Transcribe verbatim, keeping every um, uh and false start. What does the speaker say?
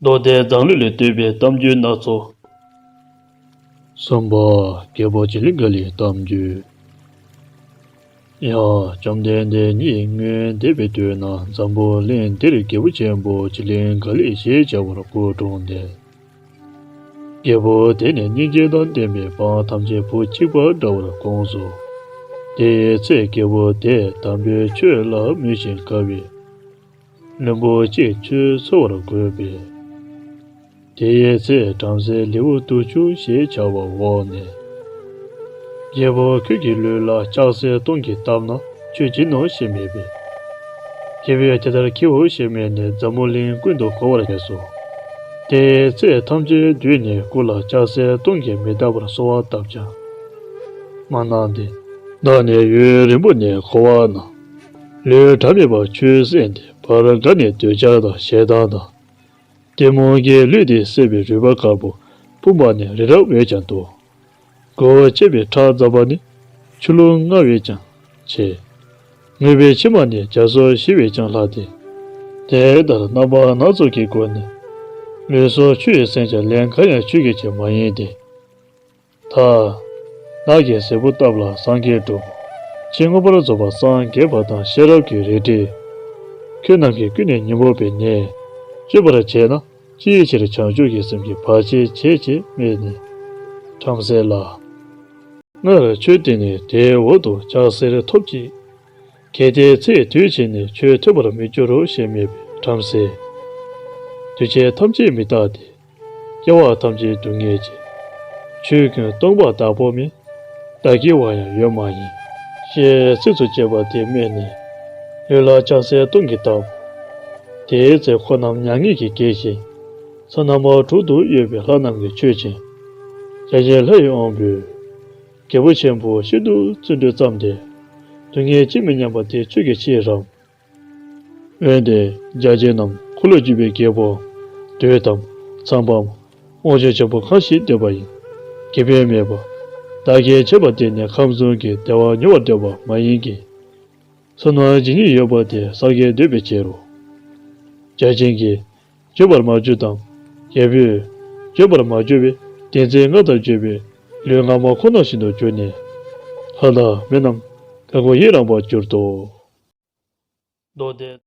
མདོ་སྡེ་མཛངས་བླུན་ལས་བཏོན་པའི་གཏམ་རྒྱུད་སྣ་ཚོགས། གསུམ་པ། རྒྱལ་པོ་བྱི་ལིང་ག་ལའི་གཏམ་རྒྱུད། ཡང་བཅོམ་ལྡན་འདས་ཉིད་སྔོན་འདས་པའི་དུས་ན་འཛམ་བུ་གླིང་འདིར་རྒྱལ་པོ་ཆེན་པོ་བྱི་ལིང་ག་ལ་ཞེས་བྱ་བར་སྐུ་འཁྲུངས་ཏེ། རྒྱལ་པོ་དེ་ནི་སྙིང་རྗེ་དང་ལྡན་པས་འབངས་ཐམས་ཅད་བུ་གཅིག་པ་འདྲ་བར་དགོངས་སོ། དེའི་ཚེ་རྒྱལ་པོ་དེས་དམ་པའི་ཆོས་ལ་མོས་ཤིང་དགའ་བས། བློན་པོ་གཅིག་ཆོས་འཚོལ་བར་བསྐོས་པས། དེའི་ཚེ་བྲམ་ཟེ་ལེའུ་དུ་ཆུ་ཞེས་བྱ་བ་འོངས་ནས། རྒྱལ་པོ་ཁྱོད་ཀྱི་ལུས་ལ་ལྕགས་སྲེག་སྟོང་གིས་བཏབ་ན་ཆོས་སྦྱིན་ནོ་ཞེས་སྨྲས་པས། རྒྱལ་པོས་དེ་ལྟར་ཁྱེའོ་ཞེས་སྨྲས་ནས་འཛམ་བུ་གླིང་ཀུན་ཏུ་གོ་བར་བྱས་སོ། དེའི་ཚེ་ཐམས་ཅད་འདུས་ནས་སྐུ་ལ་ལྕགས་སྲེག་སྟོང་གིས་མི་བཏབ་པར་གསོལ་བ་བཏབ་ཀྱང་མ་གནང་སྟེ། བདག་ནི་ཡུན་རིང་པོ་ནས་འཁོར་བ་ན་ལུས་སྒྲ་མེད་པར་ཆུད་གསན་ཏེ། བར་འགའ་ནི་འདོད་ཆགས་དང་ཞེ་སྡང་དང་གཏི་མུག་གིས་ལུས་འདི་བསྲེགས་པའི་རུས་པ་དཀར་པོ་སྤུངས་པ་ནི་རི་རབ་འོད་ཀྱང་འདུ། མགོ་བོ་བཅད་པའི་ཁྲག་འཛག་པ་ནི་ཆུ་ཀླུང་རྔ་འོད་ཀྱང་བྱེད། ངུས་པའི་མཆི་མ་ནི་རྒྱ་མཚོ་ཞི་བས་ཀྱང་ལྷག་སྟེ། དེ་ལྟར་རྣམ་པ་སྣ་ཚོགས་ཀྱི་སྒོ་ནས་ལུས་སྲོག་ཆུ་ཡིས་ཟིན་ཀྱང་ལན་གང་ཡང་ཆོས་ཀྱི་ཆེད་མ་ཡིན་ཏེ། ད་བདག་གིས་ཟས་ཕུད་བཏབ་ལ་སངས་རྒྱས་འགྲུབ། ཕྱིས་མངོན་པར་རྫོགས་པ་སངས་རྒྱས་པ་དང་ཤེས་རབ་ཀྱི་རལ་གྲི། ཁྱོད་རྣམས་ཀྱིས་ཀུན་ནས་ཉོན་མོངས་པའི་ནད་བཅོས་པར་བྱས་ན་ཅིའི་ཕྱིར་བྱང་ཆུབ་ཀྱི་སེམས་ཀྱིས་བར་ཆད་བྱེད་ཅེས་སྨྲས་ནས། བྲམ་ཟེ་ལགས། སྔར་ཁྱོད་བསྟེན་ནས་དེའི་འོག་ཏུ་ལྕགས་གསེར་ཐོབ་ཅིག། གལ་ཏེ་ཚེ་དུས་ཕྱིས་ནས་ཁྱོད་ཐོབ་པར་མི་འགྱུར་རོ་ཞེས་སྨྲས་པས། བྲམ་ཟེ། འདུས་བྱས་ཐམས་ཅད་མི་རྟག་སྟེ། སྐྱེ་བ་ཐམས་ཅད་སྡུག་བསྔལ་ཅན། ཆོས་ཀུན་སྟོང་པ་བདག་པོ་མིན། བདག་གི་བ་ཡང་ཡོད་མ་ཡིན། ཞེས་ཚིགས་སུ་བཅད་པ་དེ་སྨྲས་ནས་ལུས་ལ་ལྕགས་སྲེག་སྟོང་གིས་བཏབ། དེའི་ཚེ་འཁོར་རྣམས་མྱ་ངན་གྱིས་གས་ཤིང་། ས་རྣམ་པ་དྲུག་ཏུ་གཡོས་པའི་ལྷ་རྣམས་ཀྱིས་མཆོད་ཅིང་། བརྒྱ་བྱིན་ལྷ་ཡི་དབང་པོས་རྒྱལ་པོ་ཆེན་པོ་ཤིན་ཏུ་བརྩོན་འགྲུས་བརྩམས་ཏེ། སྡུག་བསྔལ་ཅི་མི་སྙམ་པ་དེ་ཁྱོད་ཀྱིས་མཆིས་རམ། འོན་ཏེ་བརྒྱ་བྱིན་རྣམས་འཁོར་ལོས་སྒྱུར་བའི་རྒྱལ་པོ། བདུད་དམ། ཚངས་པའམ། དབང་ཕྱུག་ཆེན་པོ་གང་ཞིག་འདོད་པ་ཡིན། དགེ་འཕེལ་མེད་པ། བདག་གིས་བྱས་པ་དེ་ནི་ཁམས་གསུམ་གྱི་བདེ་བ་མྱུར་བར་འདོད་པ་མ་ཡིན་གྱི། བསོད་ནམས་ཇི་སྙེད་ཡོད་པ་དེ་བསགས་རྒྱུར་འདོད་པའི་ཕྱིར་རོ། བརྒྱ་བྱིན་གྱིས། བརྗོད་པར་མ་གྱུར་ཏམ། རྒྱལ་པོས། བརྗོད་པར་མ་གྱུར་པའི་བདེན་ཚིག་ལྔ་དང་བརྗོད་པའི་ལུས་ངག་མ་ཁོ་ན་བཞིན་དུ་གྱུར་ནས། ལྷ་དང་མི་རྣམས་གང་སྐུ་ཡི་རངས་པར་གྱུར་ཏོ། མདོ་སྡེ།